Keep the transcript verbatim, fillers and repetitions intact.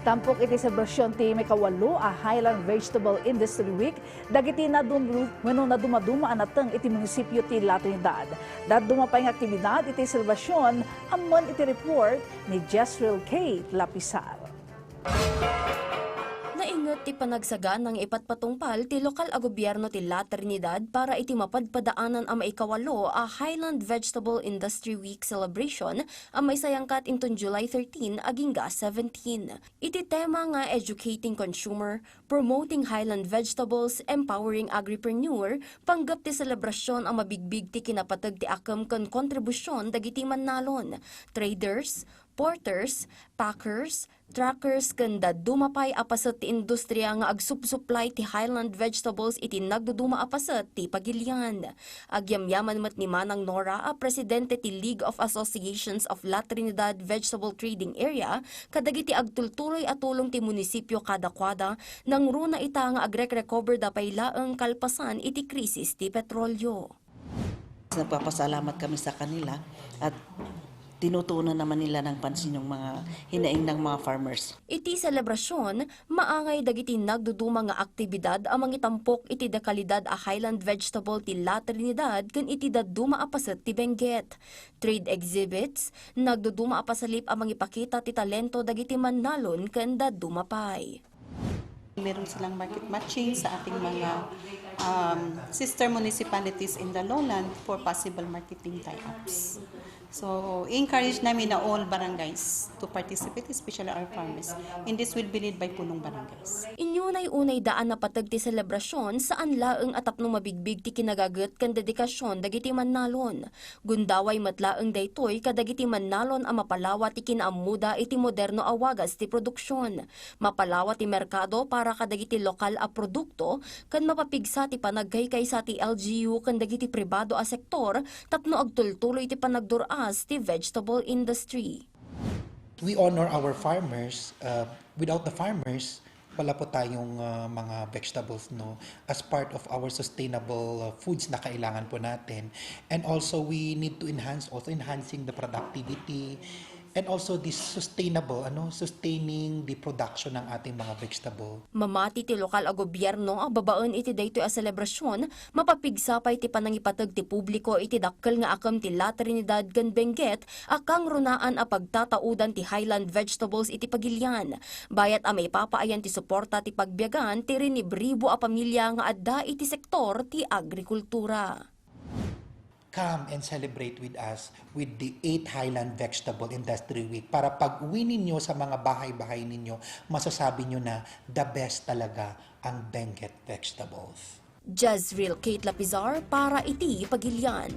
Tampok iti selebrasyon ti maikawalo a Highland Vegetable Industry Week dagiti nadum-, wenno nadumaduma a nateng iti munisipio ti La Trinidad. Dadduma pay nga aktibidad iti selebrasyon, ammo iti report ni Jezreel Kate Lapisar. Nainget ti panagsagana nga ipatpatungpal ti lokal a gobierno ti La Trinidad para iti mapadpadaanan a maikawalo a Highland Vegetable Industry Week celebration a maisayangkat inton July thirteen agingga seventeen. Iti tema nga Educating Consumer, Promoting Highland Vegetables, Empowering Agripreneur, panggep ti selebrasyon a mabigbig ti kinapateg ti akem ken kontribusyon dagiti mannalon, traders, porters, packers, truckers, ken dadduma pay a paset ti industria nga agsupsuplay ti Highland vegetables iti nagduduma a paset ti pagilian. Agyamyaman met ni Manang Nora a presidente ti League of Associations of La Trinidad Vegetable Trading Area kadagiti agtultuloy a tulong ti munisipio kadakuada, nangruna ita nga agrekrecoverda pay laeng kalpasan iti krisis ti petrolio. Nagpapasalamat kami sa kanila at tinutuunan naman nila ng pansin yung mga hinaing ng mga farmers. Iti selebrasyon, maangay dagiti nagduduma nga aktibidad a mangitampok iti dekalidad a Highland vegetable ti La Trinidad ken iti dadduma a paset ti Benguet. Trade exhibits, nagduduma a pasalip a mangipakita ti talento dagiti mannalon ken dadduma pay. Meron silang market matching sa ating mga, um, sister municipalities in the lowland for possible marketing tie-ups. So, encourage namin na all barangays to participate, especially our farmers. And this will be led by punong barangays. Inyunay-unay daan napateg ti selebrasyon, saan laeng a tapno mabigbig ti kinagaget ken dedikasyon dagiti mannalon. Gundaway met laeng daytoy kadagiti mannalon a mapalawa ti kinaammoda iti moderno a wagas ti produksyon. Mapalawa ti merkado para kadagiti lokal a produkto ken mapapigsa ti panagkaykaysa ti L G U ken dagiti pribado a sektor tapno agtultuloy ti panagdur-as ti vegetable industry. We honor our farmers. Uh, without the farmers, wala po tayong, uh, mga vegetables, no, as part of our sustainable, uh, foods na kailangan po natin. And also, we need to enhance, also enhancing the productivity, and also the sustainable, ano, sustaining the production ng ating mga vegetable. Mamati ti lokal a gobierno a babaen iti daytoy a selebrasyon, mapapigsa pay ti panangipateg ti publiko iti dakkel nga akem ti La Trinidad ken Benguet a kangrunaan a pagtataudan ti Highland vegetables iti pagilian. Bayat a maipapaayan ti suporta ti pagbiagan ti rinibribo a pamilya nga adda iti sektor ti agrikultura. Come and celebrate with us with the eighth Highland Vegetable Industry Week para pag-uwi ninyo sa mga bahay-bahay ninyo, masasabi nyo na the best talaga ang Benguet vegetables. Jezreel Kate Lapizar para iti Pagilian.